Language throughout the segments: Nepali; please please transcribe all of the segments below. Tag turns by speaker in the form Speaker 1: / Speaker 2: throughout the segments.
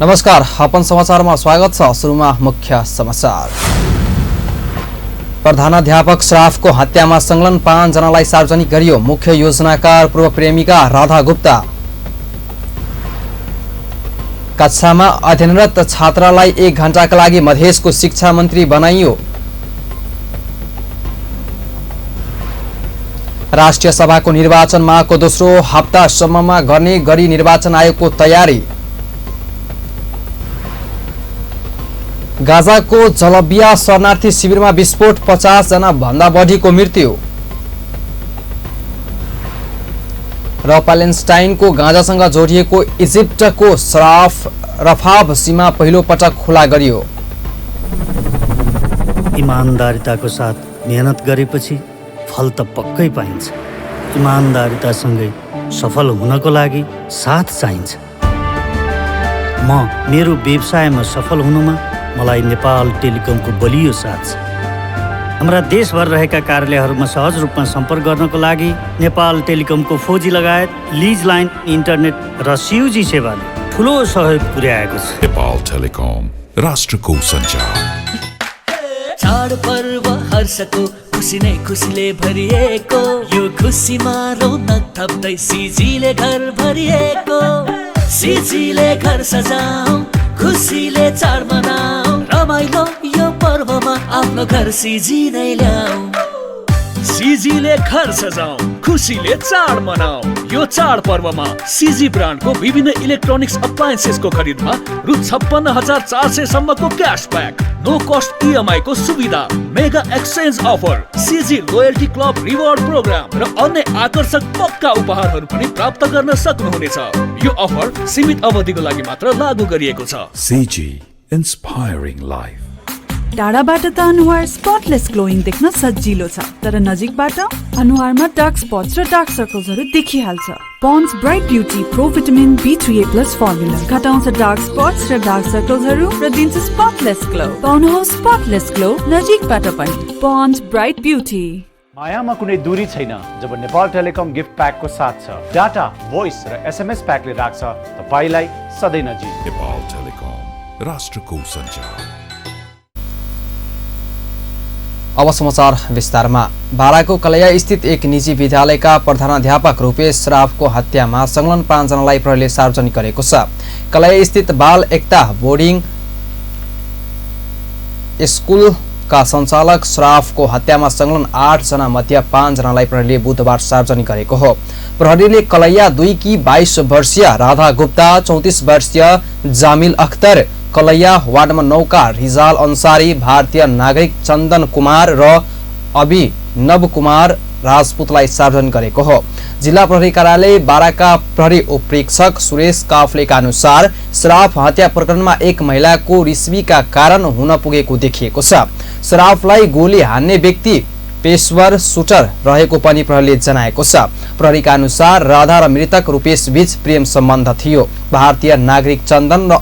Speaker 1: नमस्कार, अपन समाचारमा स्वागत छ। सुरुमा मुख्य समाचार। प्रधानाध्यापक श्राफको हत्यामा संलग्न 5 जनालाई सार्वजनिक गरियो। मुख्य योजनाकार पूर्व प्रेमिका राधा गुप्ता। कक्षामा अध्ययनरत छात्रालाई 1 घण्टाका लागि मधेसको शिक्षा मन्त्री बनाइयो। राष्ट्रिय सभाको निर्वाचन माघको दोस्रो हप्तासम्ममा गर्ने गरी निर्वाचन आयोगको तयारी। गाजाको जलबिया शरणार्थी शिविरमा विस्फोट, 50 जना भन्दा बढीको मृत्यु। र प्यालेस्टाइनको गाजासँग जोडिएको इजिप्टको रफाह सीमा पहिलो पटक खुला गरियो।
Speaker 2: इमानदारिताको साथ मेहनत गरेपछि फल त पक्कै पाइन्छ। इमानदारितासँगै सफल हुनको लागि साथ चाहिन्छ। म मेरो व्यवसायमा सफल हुनुमा मलाई नेपाल टेलिकमको बलियो साथ छ। हाम्रा देशभर रहेका कार्यालयहरूमा सहज रूपमा सम्पर्क गर्नको लागि नेपाल टेलिकमको 4G लगायत लिज लाइन, इन्टरनेट र CUG सेवाले ठुलो सहयोग पुर्याएको छ।
Speaker 3: नेपाल टेलिकम, राष्ट्रको सञ्चार।
Speaker 4: चाडपर्व हर्षको खुसी नै खुसीले भरिएको, यो खुसीमा रौनक थप्दै सिजीले घर भरिएको। सिजीले घर सजाऊ, खुसीले चाड मनाऊ, रमाइलो यो पर्वमा आफ्नो घर सिजी नै ल्याऊ। सिजीले घर सजाऊ, खुसीले चाड मनाऊ। यो चाड पर्वमा सिजी ब्रान्डको विभिन्न इलेक्ट्रोनिक्स अप्लायन्सेसको खरिदमा रु 56,400 सम्मको क्यासब्याक, नो कस्ट EMI को सुविधा, मेगा एक्सचेन्ज अफर, सिजी लोयल्टी क्लब रिवार्ड प्रोग्राम र अन्य आकर्षक पक्का उपहारहरू पनि प्राप्त गर्न सक्नुहुनेछ। यो अफर सीमित अवधिको लागि मात्र लागू गरिएको छ।
Speaker 3: CG, inspiring life।
Speaker 5: टाढाबाट त अनुहार स्पटलेस ग्लोइङ देख्न सजिलो छ, तर नजिकबाट अनुहारमा डार्क स्पट्स र डार्क सर्कल्सहरू देखिहाल्छ। Pond's bright beauty pro vitamin B2A+ formula घटाउँछ डार्क स्पट्स र डार्क सर्कल्सहरू र दिन्छ स्पटलेस ग्लो। पाउनुहोस् स्पटलेस ग्लो नजिकबाट पनि। Pond's bright beauty.
Speaker 6: मायामा कुनै दूरी छैन जब नेपाल टेलिकम गिफ्ट प्याकको साथ छ। डाटा, भोइस र SMS प्याकले राख्छ तपाईलाई सधैँ नजिक।
Speaker 3: नेपाल टेलिकम, राष्ट्रको सञ्चार।
Speaker 1: अब समाचार विस्तारमा। बाराको कलैया स्थित एक निजी विद्यालयका प्रधानाध्यापक रूपेश श्राफको हत्यामा संलग्न 5 जनालाई प्रहरीले सार्वजनिक गरेको छ। कलैया स्थित बाल एकता बोर्डिङ स्कुलका सञ्चालक श्राफको हत्यामा संलग्न 8 जना मध्ये 5 जनालाई प्रहरीले बुधबार सार्वजनिक गरेको हो। प्रहरीले कलैया 2 की 22 वर्षीय राधा गुप्ता, 34 वर्षीय जामिल अख्तर, कलैया वार्ड नम्बर 9 का रिजाल अंसारी, भारतीय नागरिक चन्दन कुमार र अभिनव कुमार राजपूतलाई सार्वजनिक गरेको हो। जिल्ला प्रहरी कार्यालय बाराका प्रहरी उपरीक्षक सुरेश काफ्लेका अनुसार श्राफ हत्या प्रकरणमा एक महिलाको रिश्वीका कारण हुन पुगेको देखिएको छ। श्राफलाई गोली हान्ने व्यक्ति पेशवर सुटर रहेको पनि प्रहरीले जनाएको छ। प्रहरीका अनुसार राधा र मृतक रूपेश बीच प्रेम सम्बन्ध थियो। भारतीय नागरिक चन्दन र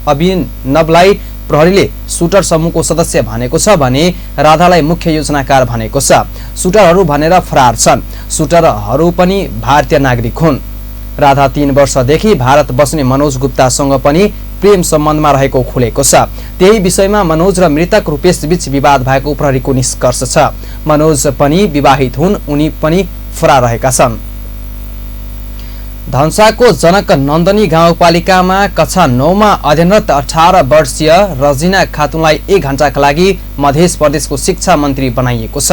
Speaker 1: अभिनवलाई प्रहरीले सुटर समूहको सदस्य भनेको छ भने राधालाई मुख्य योजनाकार भनेको छ। सुटरहरू भनेर फरार छन्। सुटरहरू पनि भारतीय नागरिक हुन्। राधा 3 वर्षदेखि भारत बस्ने मनोज गुप्तासँग पनि प्रेम सम्बन्धमा रहेको खुलेको छ। त्यही विषयमा मनोज र मृतक रूपेश बीच विवाद भएको प्रहरीको निष्कर्ष छ। मनोज पनि विवाहित हुन्, उनी पनि फरार रहेका छन्। धनसाको जनक नन्दनी गाउँपालिकामा कक्षा 9 मा अध्ययनरत 18 वर्षीय रजिना खातुनलाई 1 घण्टाका लागि मध्य प्रदेशको शिक्षा मन्त्री बनाइएको छ।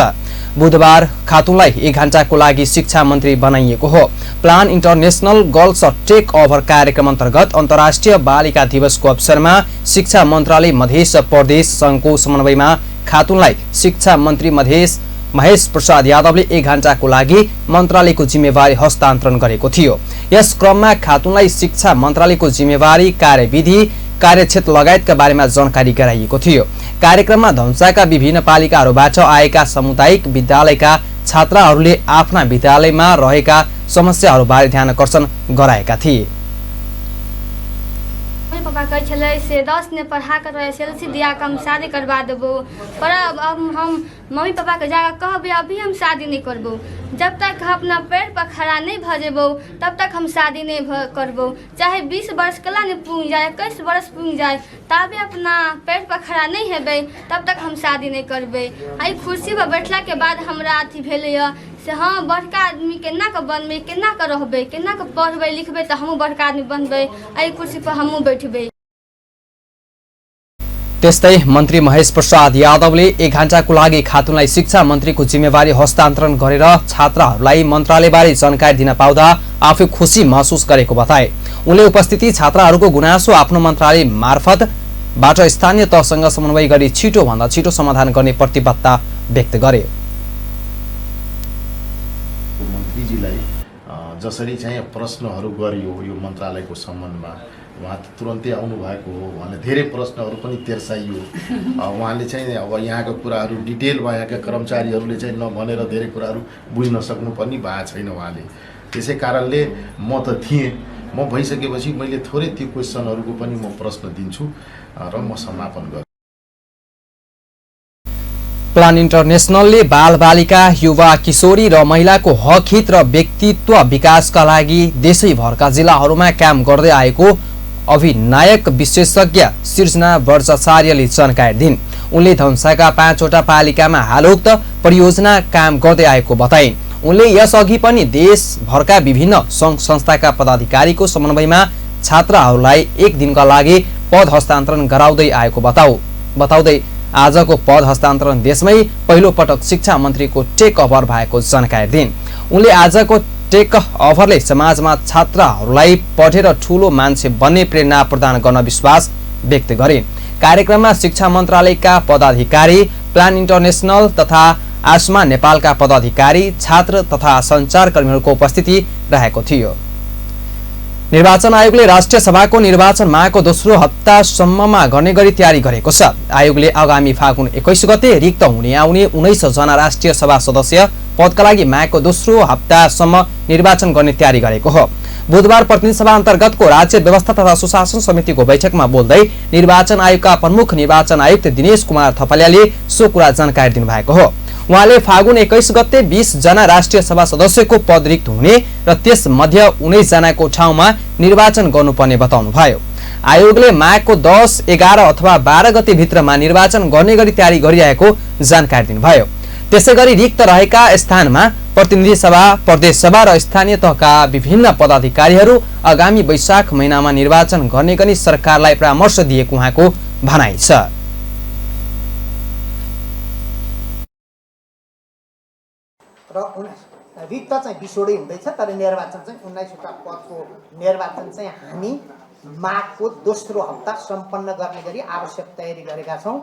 Speaker 1: बुधबार खातुनलाई 1 घण्टाको लागि शिक्षा मन्त्री बनाइएको हो। Plan international girls take over कार्यक्रम अन्तर्गत अन्तर्राष्ट्रिय बालिका दिवसको अवसरमा शिक्षा मन्त्रालय मध्य प्रदेश संघको समन्वयमा खातुनलाई शिक्षा मन्त्री महेश प्रसाद यादवले 1 घण्टाको लागि मन्त्रालयको जिम्मेवारी हस्तान्तरण गरेको थियो। यस क्रममा खातुनलाई शिक्षा मन्त्रालयको जिम्मेवारी, कार्यविधि, कार्यक्षेत्र लगायतका बारेमा जानकारी गराइएको थियो। कार्यक्रममा धनसाका विभिन्न पालिकाहरूबाट आएका सामुदायिक विद्यालयका छात्राहरूले आफ्ना विद्यालयमा रहेका समस्याहरूबारे ध्यानकर्षण गराएका थिए।
Speaker 7: पापा कहै छलै से 10 ने पढ़ा कर एसएलसी दिया के हम शादी करवा देबो, पर अब हम मम्मी पापा के जाकर कहबै अभी हम शादी नहीं करबो। जब तक हम अपना पैर पर खड़ा नहीं भ जेबो तब तक हम शादी नहीं करबो। चाहे 20 वर्ष कला नहीं पूग जाए, 21 वर्ष पूग जाए, तबे अपना पैर पर खड़ा नहीं हेबै तब तक हम शादी नहीं करबै। आई कुर्सी पर बैठला के बाद हमरा अथी भेलै से हाँ बड़का आदमी केना के बनबै, केना के रहबै, केना के पढ़बै लिखबै त हमहूँ बड़का आदमी बनबै, आई कुर्सी पर हमहूँ बैठबै।
Speaker 1: त्यस्तै मन्त्री महेश प्रसाद यादवले 1 घण्टाको लागि खातुनलाई शिक्षा मन्त्रीको जिम्मेवारी हस्तान्तरण गरेर छात्राहरूलाई मन्त्रालयबारे जानकारी दिन पाउँदा आफू खुसी महसुस गरेको बताए। उनले उपस्थिति छात्राहरूको गुनासो आफ्नो मन्त्रालय मार्फतबाट स्थानीय तहसँग समन्वय गरी छिटो भन्दा छिटो समाधान गर्ने प्रतिबद्धता व्यक्त गरे।
Speaker 8: मन्त्रीजीलाई जसरी चाहिँ प्रश्नहरू गरियो यो मन्त्रालयको सम्बन्धमा, उहाँ तुरन्तै आउनु भएको हो। उहाँले धेरै प्रश्नहरू पनि तेर्साइयो। उहाँले चाहिँ अब यहाँका कुराहरू डिटेलमा यहाँका कर्मचारीहरूले चाहिँ नभनेर धेरै कुराहरू बुझ्न सक्नुपर्ने भएको छैन उहाँले। त्यसै कारणले म त थिएँ, म भइसकेपछि मैले थोरै त्यो क्वेसनहरूको पनि म प्रश्न दिन्छु र म समापन गर्छु।
Speaker 1: प्लान इन्टरनेसनलले बालबालिका, युवा, किशोरी र महिलाको हक हित र व्यक्तित्व विकासका लागि देशैभरका जिल्लाहरूमा काम गर्दै आएको अभिनायक विशेषज्ञ सृजना वर्षाचार्यले जानकारी दिन्। उनले धनुषाका 5 वटा पालिकामा हालोक्त परियोजना काम गर्दै आएको बताइन्। उनले यसअघि पनि देशभरका विभिन्न सङ्घ संस्थाका पदाधिकारीको समन्वयमा छात्राहरूलाई 1 दिनका लागि पद हस्तान्तरण गराउँदै आएको बताउँदै आजको पद हस्तान्तरण देशमै पहिलो पटक शिक्षा मन्त्रीको टेक ओभर भएको जानकारी दिन्। उनले आजको टेक ओभरले समाजमा छात्राहरूलाई पढेर ठूलो मान्छे बन्ने प्रेरणा प्रदान गर्न विश्वास व्यक्त गरे। कार्यक्रममा शिक्षा मन्त्रालयका पदाधिकारी, प्लान इन्टरनेसनल तथा आसमा नेपालका पदाधिकारी, छात्र तथा सञ्चारकर्मीहरूको उपस्थिति रहेको थियो। निर्वाचन आयोगले राष्ट्रिय सभाको निर्वाचन माघको दोस्रो हप्तासम्ममा गर्ने गरी तयारी गरेको छ। आयोगले आगामी फागुन 21 गते रिक्त हुने आउने 19 जना राष्ट्रिय सभा सदस्य पदका लागि माघको दोस्रो हप्तासम्म निर्वाचन गर्ने तयारी गरेको हो। बुधबार प्रतिनिधि सभा अन्तर्गतको राज्य व्यवस्था तथा सुशासन समितिको बैठकमा बोल्दै निर्वाचन आयोगका प्रमुख निर्वाचन आयुक्त दिनेश कुमार थपलियाले सो कुरा जानकारी दिनुभएको हो। उहाँले फागुन 21 गते 20 जना राष्ट्रिय सभा सदस्यको पद रिक्त हुने र त्यसमध्ये 19 जनाको ठाउँमा निर्वाचन गर्नुपर्ने बताउनुभयो। आयोगले माघको 10, 11 अथवा 12 गते भित्रमा निर्वाचन गर्ने गरी तयारी गरिरहेको जानकारी दिनुभयो। त्यसैगरी रिक्त रहेका स्थानमा प्रतिनिधि सभा, प्रदेश सभा र स्थानीय तहका विभिन्न पदाधिकारीहरू आगामी वैशाख महिनामा निर्वाचन गर्ने गरी सरकारलाई परामर्श दिएको उहाँको भनाइ छ।
Speaker 9: र रिक्त चाहिँ 20 वटै हुँदैछ, तर निर्वाचन चाहिँ 19 वटा पदको निर्वाचन चाहिँ हामी माघको दोस्रो हप्ता सम्पन्न गर्ने गरी आवश्यक तयारी गरेका छौँ।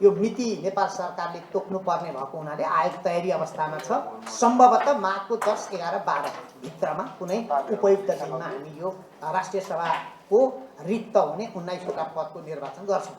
Speaker 9: यो मिति नेपाल सरकारले तोक्नुपर्ने भएको हुनाले आयोग तयारी अवस्थामा छ। सम्भवतः माघको 10, 11, 12 भित्रमा कुनै उपयुक्त दिनमा हामी यो राष्ट्रिय सभाको रिक्त हुने 19 वटा पदको निर्वाचन गर्छौँ।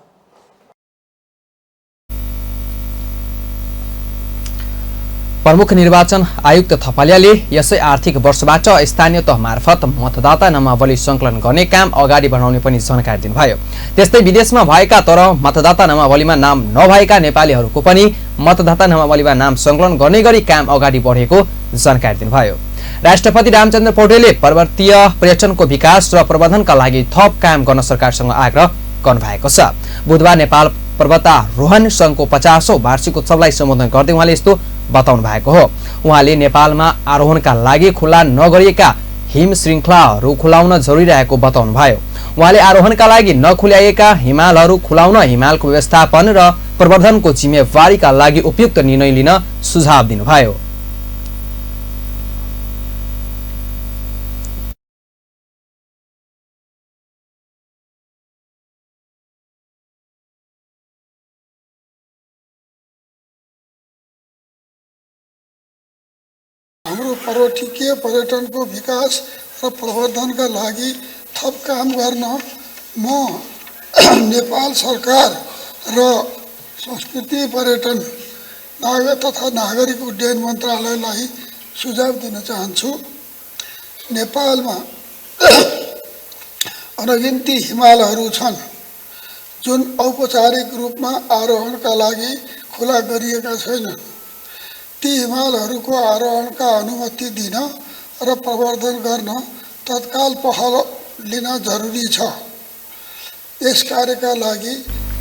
Speaker 1: प्रमुख निर्वाचन आयुक्त थपलियाले यसै आर्थिक वर्षबाट स्थानीय तह मार्फत मतदाता नामावली संकलन गर्ने काम अगाडि बढाउने पनि जानकारी दिनुभयो। त्यस्तै विदेशमा भएका तर मतदाता नामावलीमा नाम नभएका नेपालीहरूको पनि मतदाता नामावलीमा नाम संकलन गर्ने गरी काम अगाडि बढेको जानकारी दिनुभयो। राष्ट्रपति रामचन्द्र पौडेलले पर्वतीय पर्यटनको विकास र प्रबन्धनका लागि थप काम गर्न सरकारसँग आग्रह गर्नुभएको छ। बुधबार नेपाल पर्वतारोहण संघको 50औं वार्षिक उत्सवलाई सम्बोधन गर्दै उहाँले यस्तो बताउनु भएको हो। उहाँले नेपालमा आरोहणका लागि खुला नगरिएका हिम श्रृङ्खलाहरू खुलाउन जरुरी रहेको बताउनु भयो। उहाँले आरोहणका लागि नखुल्याएका हिमालहरू खुलाउन हिमालको व्यवस्थापन र प्रवर्धनको जिम्मेवारीका लागि उपयुक्त निर्णय लिन सुझाव दिनुभयो।
Speaker 10: हाम्रो पर्वतीय पर्यटनको विकास र प्रवर्धनका लागि थप काम गर्न म नेपाल सरकार र संस्कृति पर्यटन तथा नागरिक उड्डयन मन्त्रालयलाई सुझाव दिन चाहन्छु। नेपालमा अनगिन्ती हिमालहरू छन् जुन औपचारिक रूपमा आरोहणका लागि खुला गरिएका छैनन्। ती हिमालहरूको आरोहणका अनुमति दिन र प्रवर्धन गर्न तत्काल पहल लिन जरुरी छ। यस कार्यका लागि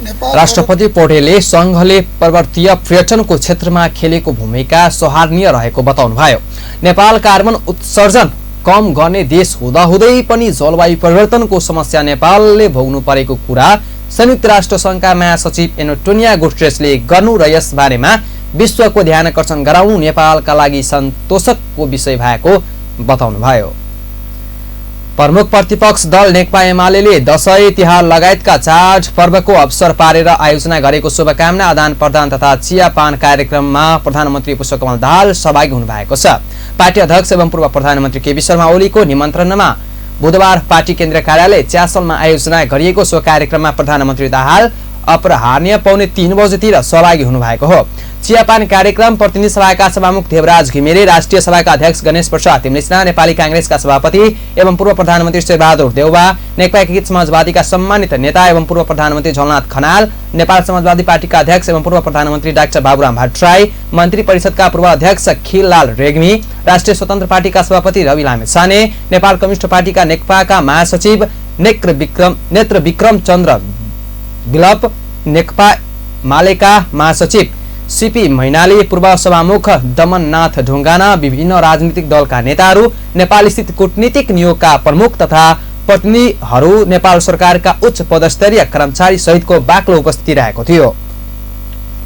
Speaker 10: नेपाल
Speaker 1: राष्ट्रपति पौडेलले संघले पर्वतीय पर्यटनको क्षेत्रमा खेलेको भूमिका सराहनीय रहेको बताउनुभयो। नेपाल कार्बन उत्सर्जन कम गर्ने देश हुँदाहुँदै पनि जलवायु परिवर्तनको समस्या नेपालले भोग्नु परेको कुरा संयुक्त राष्ट्र संघका महासचिव एन्टोनियो गुटेरेसले गर्नु र यस बारेमा विश्वको ध्यानकर्षण गराउनु नेपालका लागि सन्तोषकको विषय भएको बताउनुभयो। प्रमुख प्रतिपक्ष दल नेकपा एमालेले दशैं तिहार लगायतका चाड पर्वको अवसर पारेर आयोजना गरेको शुभकामना आदान प्रदान तथा चियापान कार्यक्रममा प्रधानमन्त्री पुष्पकमल दाहाल सहभागी हुनुभएको छ। पार्टी अध्यक्ष एवं पूर्व प्रधानमन्त्री केपी शर्मा ओलीको निमन्त्रणामा बुधबार पार्टी केन्द्रीय कार्यालय च्यासलमा आयोजना गरिएको सो कार्यक्रममा प्रधानमन्त्री दाहाल अपराह्न 2:45 बजेतिर सहभागी हुनुभएको हो। चियापान कार्यक्रम प्रतिनिधि सभाका सभामुख देवराज घिमिरे, राष्ट्रिय सभाका अध्यक्ष गणेश प्रसाद तिमलिसना, नेपाली कांग्रेसका सभापति एवं पूर्व प्रधानमन्त्री शेरबहादुर देउवा, नेकपा एकीकृत समाजवादीका सम्मानित नेता एवं पूर्व प्रधानमन्त्री झलनाथ खनाल, नेपाल समाजवादी पार्टीका अध्यक्ष एवं पूर्व प्रधानमन्त्री डाक्टर बाबुराम भट्टराई, मन्त्री परिषदका पूर्व अध्यक्ष खिललाल रेग्मी, राष्ट्रिय स्वतन्त्र पार्टीका सभापति रवि लामिछाने, नेपाल कम्युनिस्ट पार्टीका नेकपाका महासचिव नेत्र विक्रम चन्द्र विलप, नेकपा मालेका महासचिव सीपी मैनाली, पूर्व सभामुख दमननाथ ढुङ्गाना, विभिन्न राजनीतिक दलका नेताहरू, नेपाल स्थित कूटनीतिक नियोगका प्रमुख तथा प्रतिनिधिहरू, नेपाल सरकारका उच्च पदस्तरीय कर्मचारी सहितको बाक्लो उपस्थिति रहेको थियो।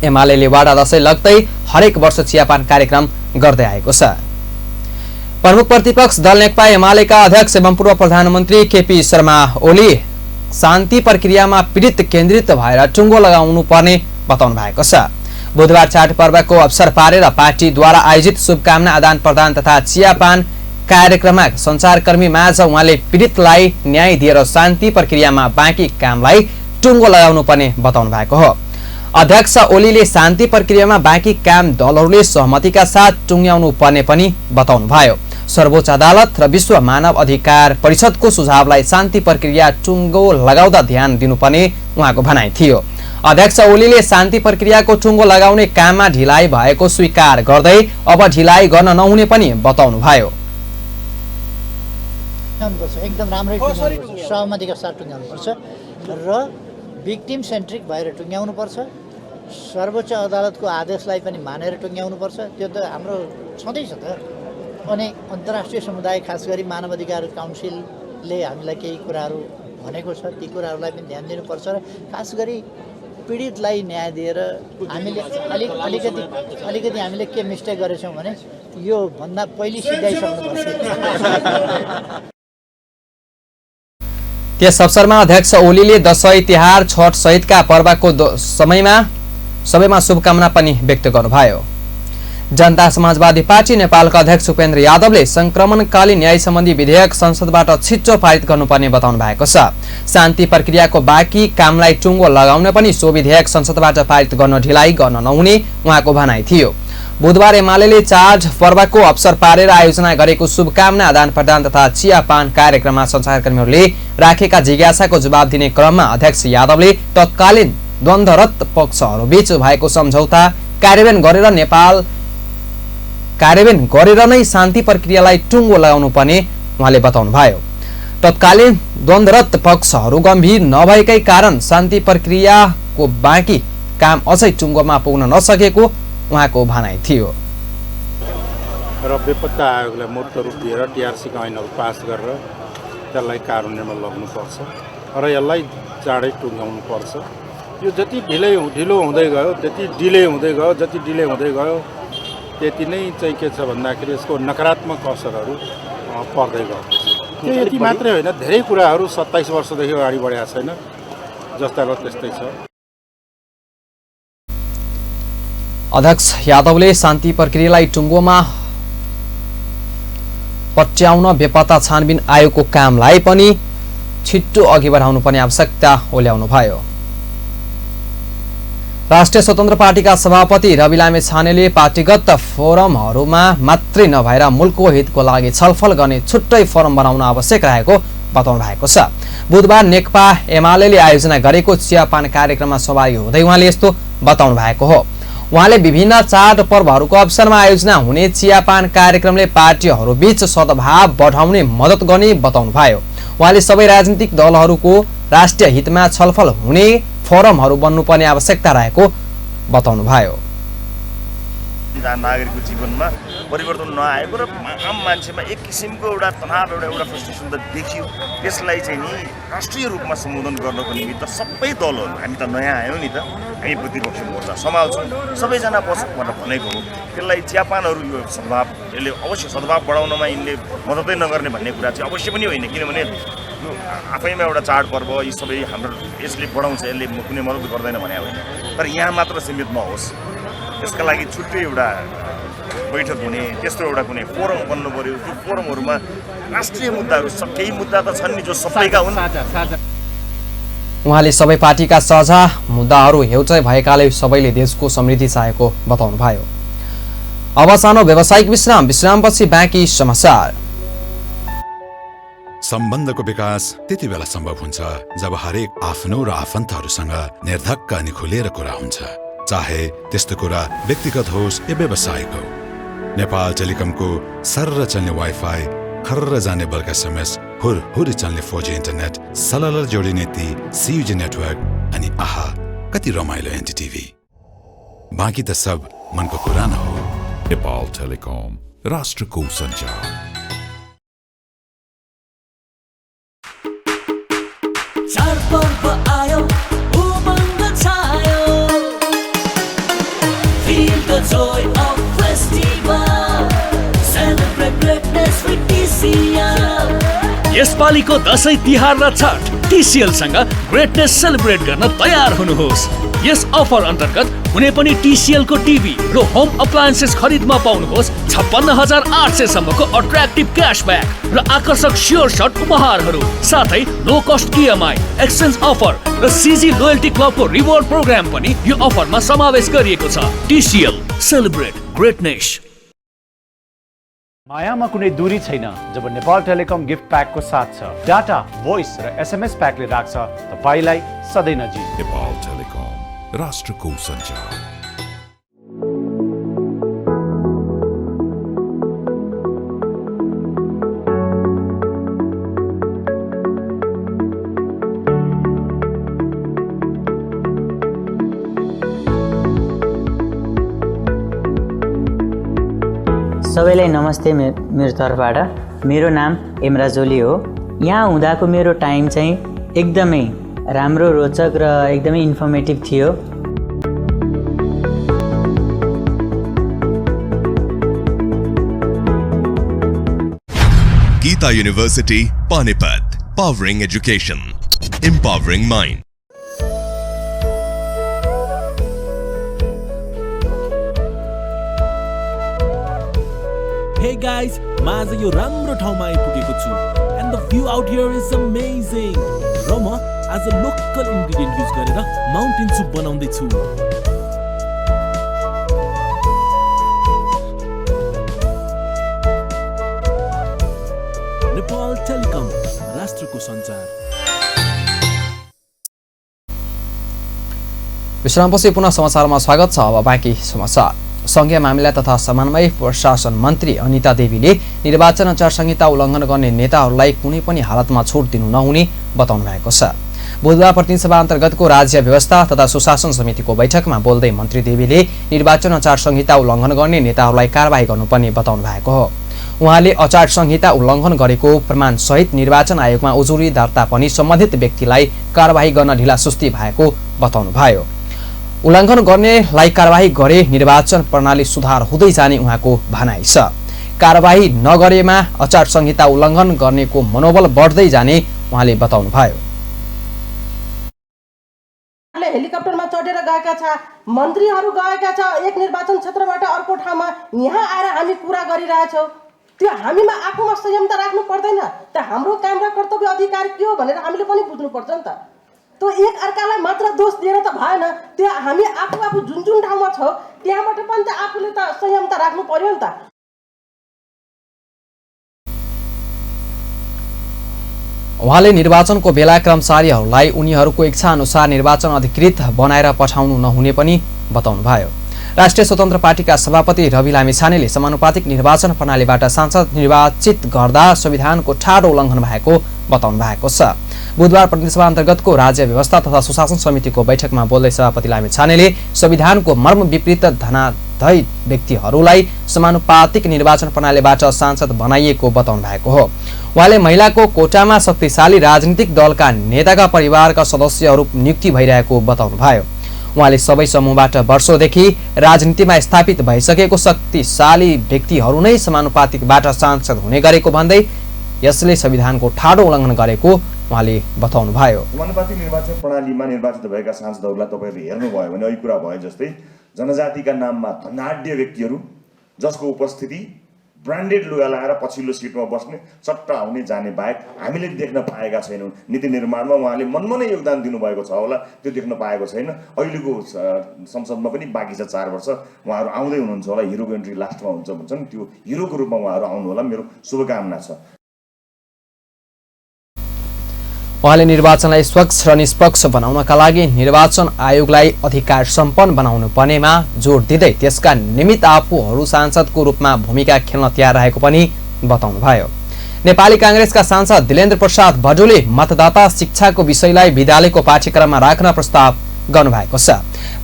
Speaker 1: एमालेले वाडा दशैं लाग्दै हरेक वर्ष चियापान कार्यक्रम गर्दै आएको छ। प्रमुख प्रतिपक्ष दल नेकपा एमालेका अध्यक्ष एवं पूर्व प्रधानमन्त्री केपी शर्मा ओली शान्ति प्रक्रियामा पीडित केन्द्रित भएर टुङ्गो लगाउनु पर्ने बताउनु भएको छ। बुधबार चाड पर्वको अवसर पारेर पार्टीद्वारा आयोजित शुभकामना आदान प्रदान तथा चियापान कार्यक्रममा संचारकर्मी माझ उहाँले पीडितलाई न्याय दिएर शान्ति प्रक्रियामा बाँकी कामलाई टुङ्गो लगाउनु पर्ने बताउनु भएको हो। अध्यक्ष ओलीले शान्ति प्रक्रियामा बाँकी काम दलहरूले सहमतिका साथ टुङ्ग्याउनु पर्ने पनि बताउनु भयो। सर्वोच्च अदालत र विश्व मानव अधिकार परिषदको सुझावलाई शान्ति प्रक्रिया टुङ्गो लगाउँदा ध्यान दिनुपर्ने उहाँको भनाइ थियो। अध्यक्ष ओलीले शान्ति प्रक्रियाको टुङ्गो लगाउने काममा ढिलाइ भएको स्वीकार गर्दै अब ढिलाइ गर्न नहुने पनि बताउनु भयो।
Speaker 11: एकदम राम्रै सहमतिका साथ टुङ्ग्याउनुपर्छ र भिक्टिम सेन्ट्रिक भएर टुङ्ग्याउनुपर्छ। सर्वोच्च अदालतको आदेशलाई पनि मानेर टुङ्ग्याउनुपर्छ। त्यो त हाम्रो छँदैछ त। अनि अन्तर्राष्ट्रिय समुदाय खास गरी मानव अधिकार काउन्सिलले हामीलाई केही कुराहरू भनेको छ, ती कुराहरूलाई पनि ध्यान दिनुपर्छ र खास गरी पीडितलाई न्याय दिएर हामीले अलिकति हामीले के मिस्टेक गरेछौँ भने यो भन्दा पहिले सिधाइसक्नुपर्छ।
Speaker 1: त्यस अवसरमा अध्यक्ष ओलीले दशैं तिहार छठ सहितका पर्वको सबैमा शुभकामना पनि व्यक्त गर्नुभयो। जनता समाजवादी पार्टी नेपालका अध्यक्ष उपेन्द्र यादवले संक्रमणकालीन न्याय सम्बन्धी विधेयक संसदबाट छिटो पारित गर्नुपर्ने बताउनु भएको छ। शान्ति प्रक्रियाको बाँकी कामलाई टुङ्गो लगाउन पनि सो विधेयक संसदबाट पारित गर्न ढिलाइ गर्न नहुने उहाँको भनाइ थियो। बुधबार एमालेले चाड पर्वको अवसर पारेर आयोजना गरेको शुभकामना आदान प्रदान तथा चियापान कार्यक्रममा संचारकर्मीहरूले राखेका जिज्ञासाको जवाब दिने क्रममा अध्यक्ष यादवले तत्कालीन द्वन्द्वरत पक्षहरूबीच भएको सम्झौता कार्यान्वयन गरेर नै शान्ति प्रक्रियालाई टुङ्गो लगाउनु पर्ने उहाँले बताउनुभयो। तत्कालीन द्वन्द्वरत पक्षहरू गम्भीर नभएकै कारण शान्ति प्रक्रियाको बाँकी काम अझै टुङ्गोमा पुग्न नसकेको उहाँको भनाइ थियो।
Speaker 12: र बेपत्ता आयोगलाई मूर्त रूप दिएर टिआरसीका ऐनहरू पास गरेर त्यसलाई कार्यान्वयनमा लग्नुपर्छ र यसलाई चाँडै टुङ्ग्याउनुपर्छ। यो जति ढिलो हुँदै गयो त्यति डिले हुँदै गयो त्यति नै चाहिँ के छ भन्दाखेरि यसको नकारात्मक असरहरू पर्दै गएको छ। त्यो यति मात्रै होइन, धेरै कुराहरू 27 वर्षदेखि अगाडि बढेको छैन, जस्ताको त्यस्तै छ।
Speaker 1: अध्यक्ष यादवले शान्ति प्रक्रियालाई टुङ्गोमा पट्याउन बेपत्ता छानबिन आयोगको कामलाई पनि छिट्टो अघि बढाउनु पर्ने आवश्यकता ओल्याउनुभयो। राष्ट्रिय स्वतन्त्र पार्टीका सभापति रवि लामिछानेले पार्टीगत फोरमहरूमा मात्रै नभएर मुलुकको हितको लागि छलफल गर्ने छुट्टै फोरम बनाउन आवश्यक रहेको बताउनु भएको छ। बुधबार नेकपा एमाले आयोजना गरेको चियापान कार्यक्रममा सहभागी हुँदै उहाँले यस्तो बताउनु भएको हो। उहाँले विभिन्न चाडपर्वहरूको अवसरमा आयोजना हुने चियापान कार्यक्रमले पार्टीहरूबीच सद्भाव बढाउने मद्दत गर्ने बताउनुभयो। उहाँले सबै राजनीतिक दलहरूको राष्ट्रिय हितमा छलफल हुने फोरमहरू बन्नुपर्ने आवश्यकता रहेको बताउनुभयो।
Speaker 13: नागरिकको जीवनमा परिवर्तन नआएको र आम मान्छेमा एक किसिमको एउटा तनाव एउटा फ्रस्ट्रेसन त देखियो। त्यसलाई चाहिँ नि राष्ट्रिय रूपमा सम्बोधन गर्नको निमित्त सबै दलहरू, हामी त नयाँ आयौँ नि त, हामी प्रतिपक्ष मोर्चा सम्हाल्छौँ, सबैजना बसौँ भनेर भनेको हो। त्यसलाई चियापानहरू यो सद्भाव, यसले अवश्य सद्भाव बढाउनमा यिनले मद्दतै नगर्ने भन्ने कुरा चाहिँ अवश्य पनि होइन, किनभने यो आफैमा एउटा चाडपर्व यी सबै हाम्रो यसले बढाउँछ, यसले कुनै मद्दत गर्दैन भने होइन। तर यहाँ मात्र सीमित नहोस्, यसका लागि छुट्टै एउटा बैठक हुने, त्यस्तो एउटा कुनै फोरम बन्नु पर्यो। त्यो फोरमहरूमा राष्ट्रिय मुद्दाहरू, केही मुद्दा त छन् नि जो सबैका हुन्।
Speaker 1: उहाँले सबै पार्टीका साझा मुद्दाहरू एउटै भएकाले सबैले देशको समृद्धि चाहेको बताउनुभयो। अब सानो व्यावसायिक विश्रामपछि बाँकी समाचार।
Speaker 3: सम्बन्धको विकास त्यति बेला सम्भव हुन्छ जब हरेक आफ्नो र आफन्तहरूसँग निर्धक्क अनि खुलेर कुरा हुन्छ, चाहे त्यस्तो कुरा व्यक्तिगत होस् या व्यावसायिक हो। नेपाल टेलिकमको सर्र चल्ने वाइफाई, खर्र जाने बल्क एसएमएस, हुरहुरी चल्ने 4G इन्टरनेट, सलल जोडिने ती CUG नेटवर्क अनि आहा कति रमाइलो एनटिटिभी। बाँकी त सब मनको कुरा न हो। नेपाल टेलिकम, राष्ट्रको सञ्चार।
Speaker 4: चाडपर्व आयो, उमङ्ग छायो, feel the joy of festival, celebrate greatness with TCL। यसपालिको Dashain Tihar र छठ TCL सँग ग्रेटनेस सेलिब्रेट गर्न तयार हुनुहोस्। यस अफर अन्तर्गत कुनै पनि TCL को टिभी र होम अप्लायन्सेस खरिदमा पाउनुहोस् 56,800 सम्मको अट्र्याक्टिभ क्याशब्याक र आकर्षक स्योर शट उपहारहरू, साथै no cost EMI, exchange offer र CG लोयल्टी क्लबको रिवार्ड प्रोग्राम पनि यो अफरमा समावेश गरिएको छ। TCL, celebrate greatness.
Speaker 6: मायामा कुनै दूरी छैन जब नेपाल टेलिकम गिफ्ट प्याकको साथ छ। डाटा, भोइस र SMS प्याकले राख्छ तपाईलाई सधैँ नजिक।
Speaker 3: नेपाल टेलिकम, राष्ट्रको सञ्चार।
Speaker 14: सबैलाई नमस्ते मेरो तर्फबाट। मेरो नाम एमराज ओली हो। यहाँ हुँदाको मेरो टाइम चाहिँ एकदमै राम्रो, रोचक र एकदमै इन्फर्मेटिभ थियो।
Speaker 15: Gita university Panipat, powering education, empowering mind।
Speaker 16: Hey guys, म आज यो राम्रो ठाउँमा आइपुगेको छु and the view out here is amazing। र म आज लोकल इन्ग्रेडियन्ट युज गरेर माउन्टेन सुप बनाउँदै छु। नेपाल टेलिकम, राष्ट्रको सञ्चार।
Speaker 1: विश्रामपछि पुनः समाचारमा स्वागत छ। अब बाँकी समाचार। संघीय मामिला तथा समन्वय प्रशासन मन्त्री अनिता देवीले निर्वाचन आचार संहिता उल्लङ्घन गर्ने नेताहरूलाई कुनै पनि हालतमा छुट दिनु नहुने बताउनु भएको छ। बुधबार प्रतिनिधि सभा अन्तर्गतको राज्य व्यवस्था तथा सुशासन समितिको बैठकमा बोल्दै मन्त्री देवीले निर्वाचन आचार संहिता उल्लङ्घन गर्ने नेताहरूलाई कारबाही गर्नुपर्ने बताउनु भएको हो। उहाँले आचार संहिता उल्लङ्घन गरेको प्रमाण सहित निर्वाचन आयोगमा उजुरी दर्ता पनि सम्बन्धित व्यक्तिलाई कारबाही गर्न ढिलासुस्ती भएको बताउनुभयो। उल्लङ्घन गर्नेलाई कारबाही गरे निर्वाचन प्रणाली सुधार हुँदै जाने उहाँको भनाइ छ। कारबाही नगरेमा आचार संहिता उल्लङ्घन गर्नेको मनोबल बढ्दै जाने उहाँले बताउनुभयो।
Speaker 17: हेलिकप्टरमा चढेर गएका छ, मन्त्रीहरू गएका छ एक निर्वाचन क्षेत्रबाट अर्को ठाउँमा, यहाँ आएर हामी कुरा गरिरहेछौँ। त्यो हामीमा आफूमा संयमता राख्नु पर्दैन त? हाम्रो काम र कर्तव्य अधिकार के हो भनेर हामीले पनि बुझ्नुपर्छ नि त। त्यो एक अर्कालाई मात्र दोष दिएर त भएन। त्यो हामी आफू जुन जुन ठाउँमा छौँ त्यहाँबाट पनि त आफूले त संयमता राख्नु पर्यो नि त।
Speaker 1: उहाँले निर्वाचनको बेला कर्मचारीहरूलाई उनीहरूको इच्छा अनुसार निर्वाचन अधिकृत बनाएर पठाउनु नहुने पनि बताउनुभयो। राष्ट्रिय स्वतन्त्र पार्टीका सभापति रवि लामिछानेले समानुपातिक निर्वाचन प्रणालीबाट सांसद निर्वाचित गर्दा संविधानको ठाडो उल्लङ्घन भएको बताउनु भएको छ। बुधबार प्रतिनिधि सभा अन्तर्गतको राज्य व्यवस्था तथा सुशासन समितिको बैठकमा बोल्दै सभापति लामिछानेले संविधानको मर्म विपरीत धनाधय व्यक्तिहरूलाई समानुपातिक निर्वाचन प्रणालीबाट सांसद बनाइएको बताउनु भएको हो। उहाँले महिलाको कोटामा शक्तिशाली राजनीतिक दलका नेताका परिवारका सदस्यहरू नियुक्ति भइरहेको बताउनुभयो। उहाँले सबै समूहबाट वर्षौंदेखि राजनीतिमा स्थापित भइसकेको शक्तिशाली व्यक्तिहरू नै समानुपातिकबाट सांसद हुने गरेको भन्दै यसले संविधानको ठाडो उल्लङ्घन गरेको उहाँले बताउनुभयो।
Speaker 18: समानुपातिक निर्वाचन प्रणालीमा निर्वाचित भएका सांसदहरूलाई तपाईहरुले हेर्नुभयो भने अघि कुरा भयो जस्तै जनजातिका नाममा धनाढ्य व्यक्तिहरू जसको उपस्थिति ब्रान्डेड लुगा लगाएर पछिल्लो सिटमा बस्ने चट्टा आउने जाने बाहेक हामीले देख्न पाएका छैनौँ। नीति निर्माणमा उहाँले मनमनै योगदान दिनुभएको छ होला, त्यो देख्न पाएको छैन। अहिलेको संसदमा पनि बाँकी छ 4 वर्ष, उहाँहरू आउँदै हुनुहुन्छ होला। हिरोको एन्ट्री लास्टमा हुन्छ भन्छन्, त्यो हिरोको रूपमा उहाँहरू आउनु होला, मेरो शुभकामना छ।
Speaker 1: उहाँले निर्वाचनलाई स्वच्छ र निष्पक्ष बनाउनका लागि निर्वाचन आयोगलाई अधिकार सम्पन्न बनाउनु पर्नेमा जोड दिँदै त्यसका निमित्त आफूहरू सांसदको रूपमा भूमिका खेल्न तयार रहेको पनि बताउनुभयो। नेपाली कांग्रेसका सांसद दिलेन्द्र प्रसाद भट्टले मतदाता शिक्षाको विषयलाई विद्यालयको पाठ्यक्रममा राख्न प्रस्ताव गर्नुभएको छ।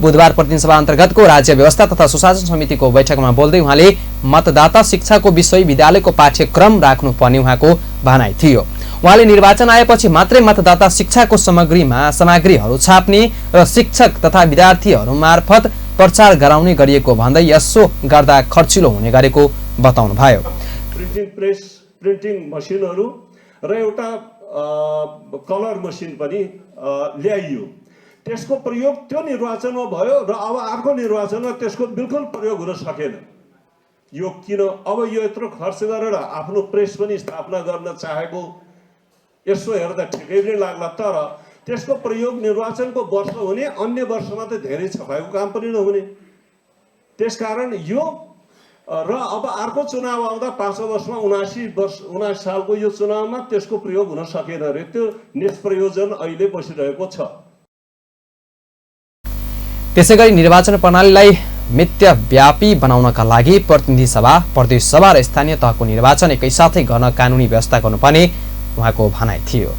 Speaker 1: बुधबार प्रतिनिधि सभा अन्तर्गतको राज्य व्यवस्था तथा सुशासन समितिको बैठकमा बोल्दै उहाँले मतदाता शिक्षाको विषय विद्यालयको पाठ्यक्रम राख्नुपर्ने उहाँको भनाइ थियो। उहाँले निर्वाचन आएपछि मात्रै मतदाता शिक्षाको सामग्रीहरू छाप्ने र शिक्षक तथा विद्यार्थीहरू मार्फत प्रचार गराउने गरिएको भन्दै यसो गर्दा खर्चिलो हुने गरेको बताउनुभयो।
Speaker 19: प्रिन्टिङ प्रेस, प्रिन्टिङ मसिनहरू र एउटा कलर मसिन पनि ल्याइयो। त्यसको प्रयोग त्यो निर्वाचनमा भयो र अब अर्को निर्वाचनमा त्यसको बिल्कुल प्रयोग हुन सकेन। यो किन? अब यो यत्रो खर्च गरेर आफ्नो प्रेस पनि स्थापना गर्न चाहेको यसो हेर्दा ठिकै नै लाग्ला, तर त्यसको प्रयोग निर्वाचनको वर्ष हुने, अन्य वर्षमा त धेरै छपाएको काम पनि नहुने। त्यसकारण यो र अब अर्को चुनाव आउँदा 5 वर्षमा 79 सालको यो चुनावमा त्यसको प्रयोग हुन सकेन रे। त्यो निष्प्रयोजन अहिले बसिरहेको छ।
Speaker 1: त्यसैगरी निर्वाचन प्रणालीलाई मित्यव्यापी बनाउनका लागि प्रतिनिधि सभा, प्रदेश सभा र स्थानीय तहको निर्वाचन एकैसाथै गर्न कानुनी व्यवस्था गर्नुपर्ने उहाँको भनाइ थियो।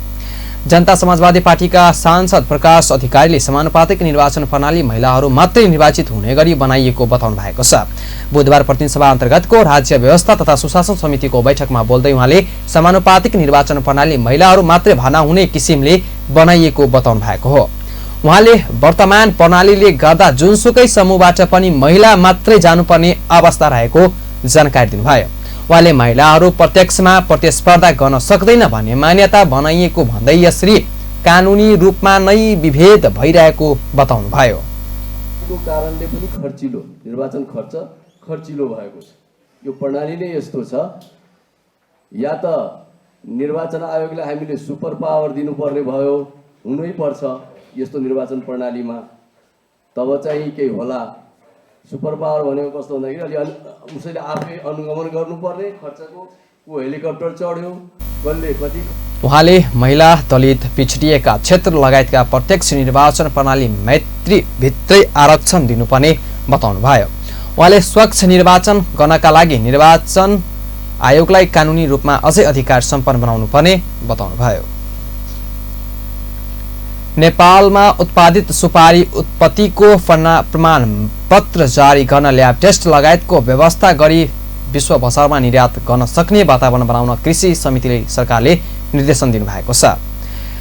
Speaker 1: जनता समाजवादी पार्टीका सांसद प्रकाश अधिकारीले समानुपातिक निर्वाचन प्रणाली महिलाहरू मात्रै निर्वाचित हुने गरी बनाइएको बताउनु भएको छ। बुधबार प्रतिनिधि सभा अन्तर्गतको राज्य व्यवस्था तथा सुशासन समितिको बैठकमा बोल्दै उहाँले समानुपातिक निर्वाचन प्रणाली महिलाहरू मात्रै भर्ना हुने किसिमले बनाइएको बताउनु भएको हो। उहाँले वर्तमान प्रणालीले गर्दा जुनसुकै समूहबाट पनि महिला मात्रै जानुपर्ने अवस्था रहेको जानकारी दिनुभयो। उहाँले महिलाहरू प्रत्यक्षमा प्रतिस्पर्धा गर्न सक्दैन भन्ने मान्यता बनाइएको भन्दै यसरी कानुनी रूपमा नै विभेद भइरहेको बताउनुभयो।
Speaker 20: यो कारणले पनि खर्चिलो निर्वाचन खर्च खर्चिलो भएको छ। यो प्रणाली नै यस्तो छ, या त निर्वाचन आयोगलाई हामीले सुपर पावर दिनुपर्ने भयो, हुनै पर्छ यस्तो निर्वाचन प्रणालीमा, तब चाहिँ केही होला। सुपर पावर भनेको कस्तो भन्दाखेरि अलि उसैले आफै अनुगमन गर्नुपर्ने, खर्चको को हेलिकप्टर चढ्यो कसले कति।
Speaker 1: उहाँले महिला, दलित, पिछडिएका क्षेत्र लगायतका प्रत्यक्ष निर्वाचन प्रणाली मैत्री भित्रै आरक्षण दिनुपर्ने बताउनुभयो। उहाँले स्वच्छ निर्वाचन गर्नका लागि निर्वाचन आयोगलाई कानुनी रूपमा अझै अधिकार सम्पन्न बनाउनु पर्ने बताउनुभयो। नेपालमा उत्पादित सुपारी उत्पत्तिको प्रमाण पत्र जारी गर्न ल्याब टेस्ट लगायतको व्यवस्था गरी विश्व बजारमा निर्यात गर्न सक्ने वातावरण बनाउन कृषि समितिले सरकारले निर्देशन दिनुभएको छ।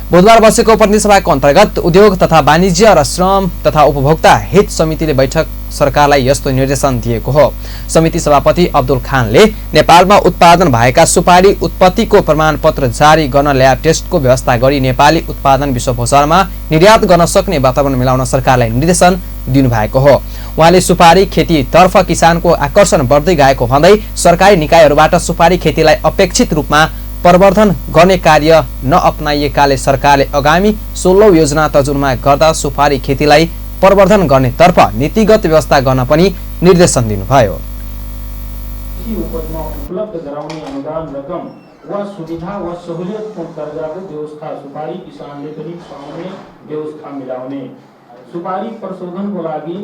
Speaker 1: बुधबार बसेको प्रतिनिधि सभाको अन्तर्गत उद्योग तथा वाणिज्य र श्रम तथा उपभोक्ता हित समितिले बैठक सरकारलाई यस्तो निर्देशन दिएको हो। समिति सभापति अब्दुल खानले नेपालमा उत्पादन भएका सुपारी उत्पत्तिको प्रमाणपत्र जारी गर्न ल्याब टेस्टको व्यवस्था गरी नेपाली उत्पादन विश्व बजारमा निर्यात गर्न सक्ने वातावरण मिलाउन सरकारलाई निर्देशन दिनुभएको हो। उहाँले सुपारी खेतीतर्फ किसानको आकर्षण बढ्दै गएको भन्दै सरकारी निकायहरूबाट सुपारी खेतीलाई अपेक्षित रूपमा प्रवर्धन गर्ने कार्य नअपनाइएकाले सरकारले आगामी 16औं योजना तर्जुमा गर्दा सुपारी खेतीलाई प्रवर्धन गर्नेतर्फ नीतिगत व्यवस्था गर्न पनि निर्देशन दिनुभयो।
Speaker 21: उपजमा उपलब्ध गराउने अनुदान रकम वा सुविधा वा सहुलियतपूर्ण कर्जाको व्यवस्था सुपारी किसानले पनि पाउने व्यवस्था मिलाउने, सुपारी प्रशोधनको लागि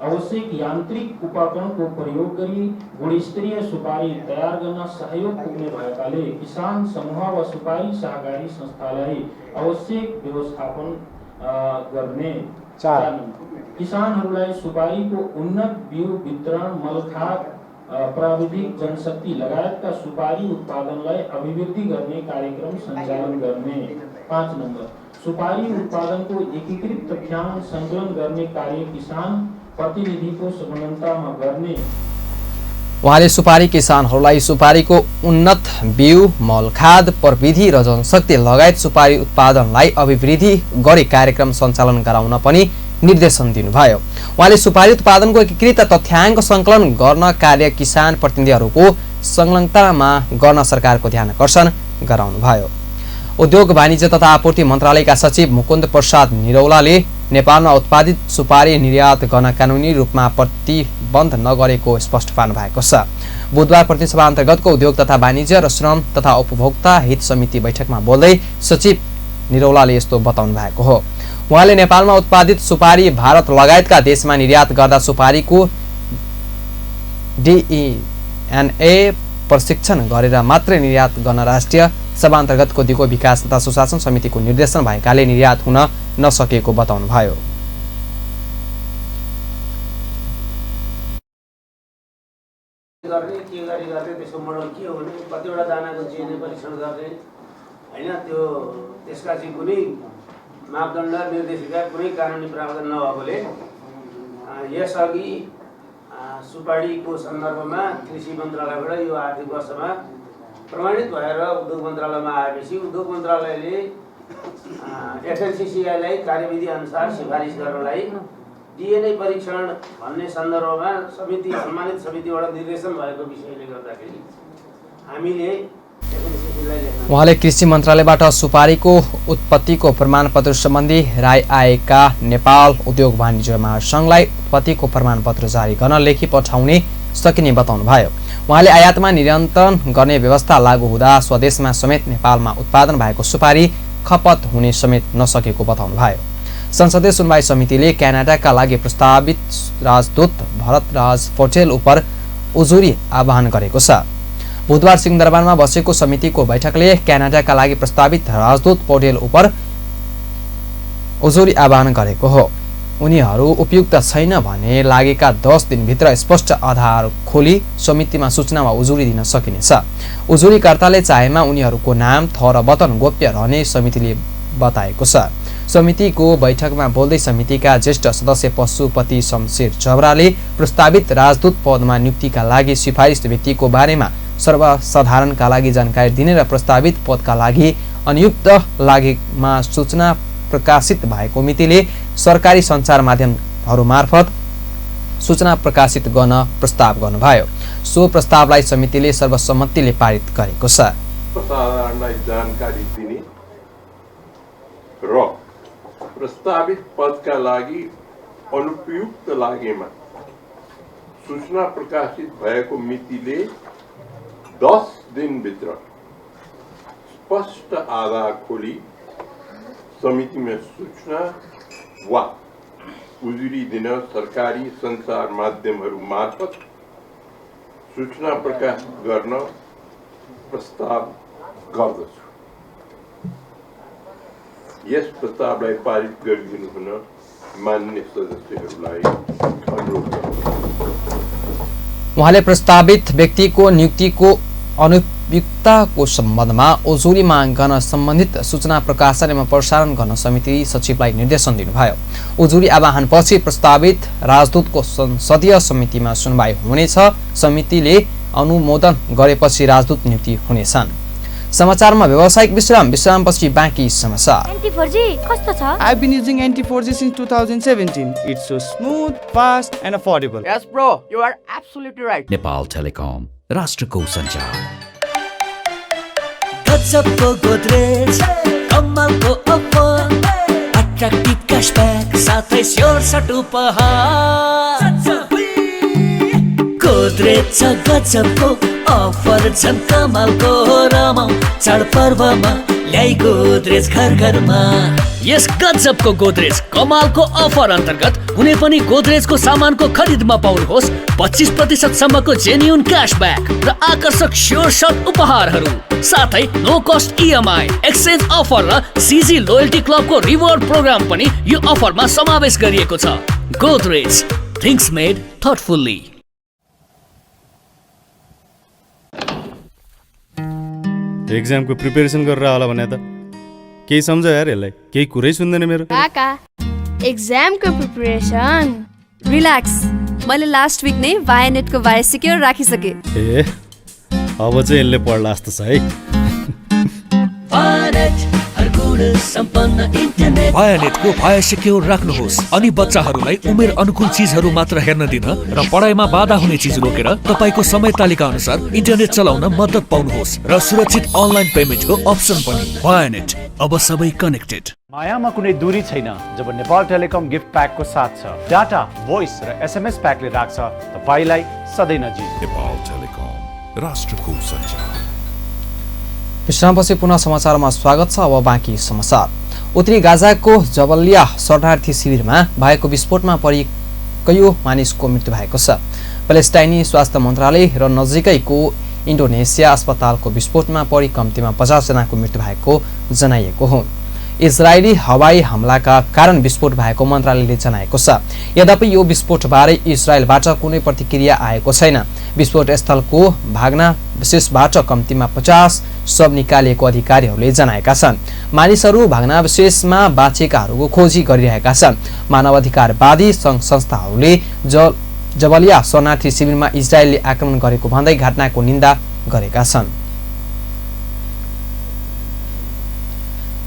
Speaker 21: आवश्यक यान्त्रिक उपकरणको प्रयोग गरी गुणस्तरीय सुपारी तयार गर्न सहयोग पुग्ने भएकाले किसान समूह वा सुपारी सहकारी संस्थालाई आवश्यक व्यवस्थापन गर्ने, किसानहरूलाई सुपारीको उन्नत बिउ वितरण, मलखाद, प्राविधिक जनशक्ति लगायतका सुपारी उत्पादनलाई अभिवृद्धि गर्ने कार्यक्रम सञ्चालन गर्ने। 5 नम्बर, सुपारी उत्पादनको एकीकृत तथ्याङ्क सङ्कलन गर्ने कार्य किसान प्रतिनिधिको समानतामा गर्ने।
Speaker 1: उहाँले सुपारी किसानहरूलाई सुपारीको उन्नत बिउ, मलखाद, प्रविधि र जनशक्ति लगायत सुपारी उत्पादनलाई अभिवृद्धि गरी कार्यक्रम सञ्चालन गराउन पनि निर्देशन दिनुभयो। उहाँले सुपारी उत्पादनको एकीकृत तथ्याङ्क सङ्कलन गर्न कार्य किसान प्रतिनिधिहरूको संलग्नतामा गर्न सरकारको ध्यान आकर्षण गराउनुभयो। उद्योग वाणिज्य तथा आपूर्ति मन्त्रालयका सचिव मुकुन्द प्रसाद निरौलाले नेपालमा उत्पादित सुपारी निर्यात गर्न कानुनी रूपमा प्रतिबन्ध नगरेको स्पष्ट पार्नु भएको छ। बुधबार प्रतिनिधि अन्तर्गतको उद्योग तथा वाणिज्य र श्रम तथा उपभोक्ता हित समिति बैठकमा बोल्दै सचिव निरौलाले यस्तो बताउनु भएको हो। उहाँले नेपालमा उत्पादित सुपारी भारत लगायतका देशमा निर्यात गर्दा सुपारीको DENA प्रशिक्षण गरेर मात्रै निर्यात गर्न राष्ट्रिय सभा अन्तर्गतको दिगो विकास तथा सुशासन समितिको निर्देशन भएकाले निर्यात हुन नसकेको बताउनुभयो।
Speaker 22: त्यसको मोडल के हो भने कतिवटा दानाको DNA परीक्षण गर्ने हैन, त्यो त्यसका चाहिँ कुनै मापदण्ड निर्देशिका कुनै कानुनी प्रावधान नभएकोले यसअघि सुपारीको सन्दर्भमा कृषि मन्त्रालयबाट यो आर्थिक वर्षमा प्रमाणित भएर उद्योग मन्त्रालयमा आएपछि उद्योग मन्त्रालयले FNCCI-लाई कार्यविधि अनुसार सिफारिस गर्नलाई DNA परीक्षण भन्ने सन्दर्भमा समिति सम्मानित समितिबाट निर्देशन भएको विषयले गर्दाखेरि हामीले
Speaker 1: उहाँले कृषि मन्त्रालयबाट सुपारीको उत्पत्तिको प्रमाणपत्र सम्बन्धी राय आएका नेपाल उद्योग वाणिज्य महासङ्घलाई उत्पत्तिको प्रमाणपत्र जारी गर्न लेखी पठाउने सकिने बताउनुभयो। उहाँले आयातमा नियन्त्रण गर्ने व्यवस्था लागू हुँदा स्वदेशमा समेत नेपालमा उत्पादन भएको सुपारी खपत हुने समेत नसकेको बताउनुभयो। संसदीय सुनवाई समितिले क्यानाडाका लागि प्रस्तावित राजदूत भरतराज पौडेल उप उजुरी आह्वान गरेको छ। बुधबार सिंहदरबारमा बसेको समितिको बैठकले क्यानाडाका लागि प्रस्तावित राजदूत पौडेल उप उजुरी आह्वान गरेको हो। उनीहरू उपयुक्त छैन भने लागेका 10 दिनभित्र स्पष्ट आधार खोली समितिमा सूचना वा उजुरी दिन सकिनेछ। उजुरीकर्ताले चाहेमा उनीहरूको नाम, थर, वतन गोप्य रहने समितिले बताएको छ। समितिको बैठकमा बोल्दै समितिका ज्येष्ठ सदस्य पशुपति शमशेर जबराले प्रस्तावित राजदूत पदमा नियुक्तिका लागि सिफारिस व्यक्तिको बारेमा सर्वसाधारणका लागि जानकारी दिने र प्रस्तावित पदका लागि अनियुक्त लागेमा सूचना प्रकाशित भएको मितिले सरकारी सञ्चार माध्यमहरू मार्फत सूचना प्रकाशित गर्न प्रस्ताव गर्नुभयो। सो प्रस्तावलाई समितिले सर्वसम्मतिले पारित गरेको छ।
Speaker 23: सर्वसाधारणलाई जानकारी दिने र प्रस्तावित पदका लागि अनुपयुक्त लागेमा सूचना प्रकाशित भएको मितिले 10 दिनभित्र स्पष्ट आधार खोली समितिमा सूचना वा उजुरी दिन सरकारी सञ्चार माध्यमहरू मार्फत सूचना प्रकाशित गर्न प्रस्ताव गर्दछु। यस प्रस्तावलाई पारित गरिदिनु हुन मान्य सदस्यहरूलाई अनुरोध गर्दछु।
Speaker 1: उहाँले प्रस्तावित व्यक्तिको नियुक्तिको अनुपयुक्तताको सम्बन्धमा उजुरी माग गर्न सम्बन्धित सूचना प्रकाशन एवं प्रसारण गर्न समिति सचिवलाई निर्देशन दिनुभयो। उजुरी आह्वानपछि प्रस्तावित राजदूतको संसदीय समितिमा सुनवाई हुनेछ। समितिले अनुमोदन गरेपछि राजदूत नियुक्ति हुनेछन्। समाचारमा व्यावसायिक विश्रामपछि बाँकी समाचार।
Speaker 24: Anti-4G कस्तो छ?
Speaker 25: I've been using Anti-4G since 2017. It's so smooth, fast and affordable.
Speaker 26: Yes bro, you are absolutely right.
Speaker 27: Nepal telecom राष्ट्रको सञ्चार।
Speaker 4: गजबको गोदरेज, कमालको अफर, अट्र्याक्टिभ क्यासब्याक, साथै स्योर सट उपहार। गोदरेज छ गजबको अफर झन् कमालको रमाऊ चाडपर्वमा ल्याई गोदरेज घर घरमा। यस गजबको गोदरेज कमालको अफर अन्तर्गत कुनै पनि गोदरेजको सामानको खरिदमा पाउनुहोस् 25% सम्मको जेन्युन क्यासब्याक र आकर्षक स्योर शट उपहारहरू, साथै no cost EMI exchange offer र CG लोयल्टी क्लबको रिवार्ड प्रोग्राम पनि यो अफरमा समावेश गरिएको छ। Godrej, things made thoughtfully.
Speaker 2: एक्जामको प्रिपेरेसन गरेर होला भने त केही सम्झ यार, यसलाई केही कुरै सुन्दैन मेरो।
Speaker 5: काका एक्जामको प्रिपरेसन रिल्याक्स, मैले लास्ट विक नै वायनेटको वायर सिक्योर राखिसके।
Speaker 2: ए अब चाहिँ यसले पढ्ला जस्तो छ है।
Speaker 4: वायनेटको वायर सिक्योर राख्नुहोस् अनि बच्चाहरूलाई उमेर अनुकूल चिजहरू मात्र हेर्न दिन र पढाइमा बाधा हुने चिज रोकेर तपाईको समय तालिका अनुसार इन्टरनेट चलाउन मद्दत पाउनुहोस् र सुरक्षित अनलाइन पेमेन्टको अप्सन पनि। वायनेट, अब सबै कनेक्टेड।
Speaker 6: मायामा कुनै दूरी छैन जब नेपाल टेलिकम गिफ्ट प्याकको साथ छ। डाटा, भोइस र SMS प्याकले राख्छ तपाईलाई सधैँ नजिक।
Speaker 3: नेपाल टेलिकम, राष्ट्रको सञ्चार।
Speaker 1: विश्रामपछि पुनः समाचारमा स्वागत छ। अब बाँकी समाचार। उत्तरी गाजाको जबलिया शरणार्थी शिविरमा भएको विस्फोटमा परि कयौं मानिसको मृत्यु भएको छ। प्यालेस्टाइनी स्वास्थ्य मन्त्रालय र नजिकैको इन्डोनेसिया अस्पतालको विस्फोटमा परि कम्तीमा 50 जनाको मृत्यु भएको जनाइएको हो। इजरायली हवाई हमलाका कारण विस्फोट भएको मन्त्रालयले जनाएको छ। यद्यपि यो विस्फोटबारे इजरायलबाट कुनै प्रतिक्रिया आएको छैन। विस्फोट स्थलको भग्नावशेषबाट कम्तीमा 50 शव निकालिएको अधिकारीहरूले जनाएका छन्। मानिसहरू भग्नावशेषमा बाँचेकाहरूको खोजी गरिरहेका छन्। मानवाधिकारवादी सङ्घ संस्थाहरूले जबलिया शरणार्थी शिविरमा इजरायलले आक्रमण गरेको भन्दै घटनाको निन्दा गरेका छन्।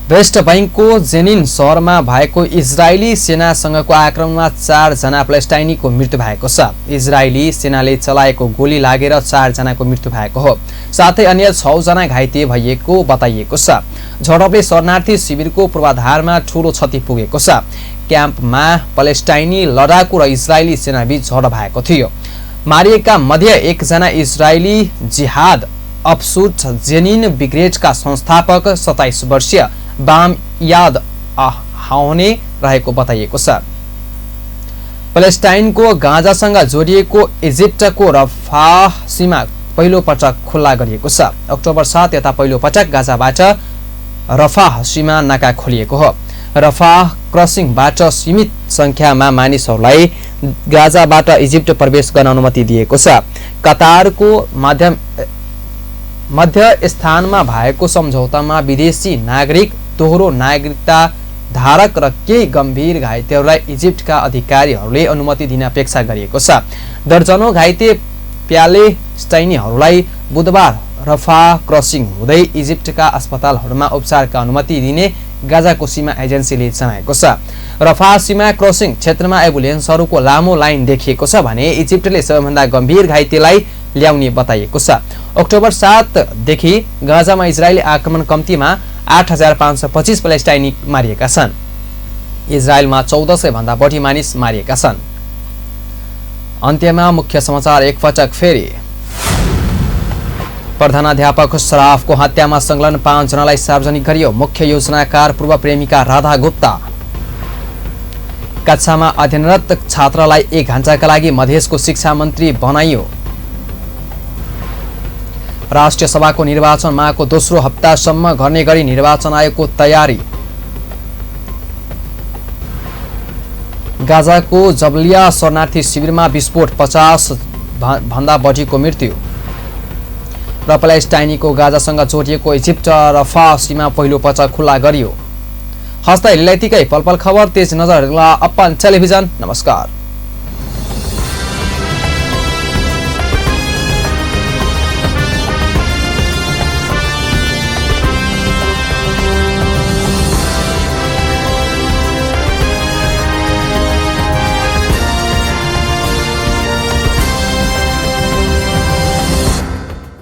Speaker 1: वेस्ट बैंकको जेनिन शहरमा भएको इजरायली सेनासँगको आक्रमणमा 4 जना प्यालेस्टाइनीको मृत्यु भएको छ। इजरायली सेनाले चलाएको गोली लागेर 4 जनाको मृत्यु भएको हो, साथै अन्य 6 जना घाइते भएको बताइएको छ। झडपले शरणार्थी शिविरको पूर्वाधारमा ठूलो क्षति पुगेको छ। क्याम्पमा प्यालेस्टाइनी लडाकु र इजरायली सेनाबीच झडप भएको थियो। मारिएका मध्ये 1 जना इजरायली जिहाद अफसुट जेनिन ब्रिगेडका संस्थापक 27 वर्षीय बाम याद हाउने रहेको बताइएको छ। प्यालेस्टाइनको गाजासँग जोडिएको इजिप्टको रफाह सीमा पहिलो पटक खुल्ला गरिएको छ। अक्टोबर 7 यता पहिलो पटक गाजाबाट रफाह सीमा नाका खोलिएको हो। रफाह क्रसिङबाट सीमित संख्यामा मानिसहरूलाई गाजाबाट इजिप्ट प्रवेश गर्न अनुमति दिएको छ। कतारको मध्य स्थानमा भएको सम्झौतामा विदेशी नागरिक, दोहोरो नागरिकता धारक र केही गम्भीर घाइतेहरूलाई इजिप्टका अधिकारीहरूले अनुमति दिन अपेक्षा गरिएको छ। दर्जनौं घाइते प्यालेस्टाइनीहरूलाई बुधबार रफाह क्रसिङ हुँदै इजिप्टका अस्पतालहरूमा उपचारका अनुमति दिने गाजाको सीमा एजेन्सीले जनाएको छ। रफाह सीमा क्रसिङ क्षेत्रमा एम्बुलेन्सहरूको लामो लाइन देखिएको छ भने इजिप्टले सबैभन्दा गम्भीर घाइतेलाई ल्याउने बताइएको छ। अक्टोबर 7 देखि गाजामा इजरायली आक्रमण कम्तीमा 8525 प्यालेस्टाइनी मारिएका छन्। इजरायलमा 1400 भन्दा बढी मानिस मारिएका छन्। अन्त्यमा मुख्य समाचार एकपटक फेरि। प्रधानाध्यापक सराफको हत्यामा संलग्न 5 जनालाई सार्वजनिक गरियो। मुख्य योजनाकार पूर्व प्रेमिका राधा गुप्ता। कक्षामा अध्ययनरत छात्रलाई 1 घण्टाका लागि मधेसको शिक्षा मन्त्री बनाइयो। राष्ट्रिय सभाको निर्वाचन माघको दोस्रो हप्तासम्म गर्ने गरी निर्वाचन आयोगको तयारी। गाजाको जबलिया शरणार्थी शिविरमा विस्फोट 50 भन्दा बढीको मृत्यु र प्यालेस्टाइनीको गाजासँग जोडिएको इजिप्ट रफाह सीमा पहिलो पटक खुल्ला गरियो। हस्ता यतिकै पलपल खबर तेज नजर अपन टेलिभिजन। नमस्कार।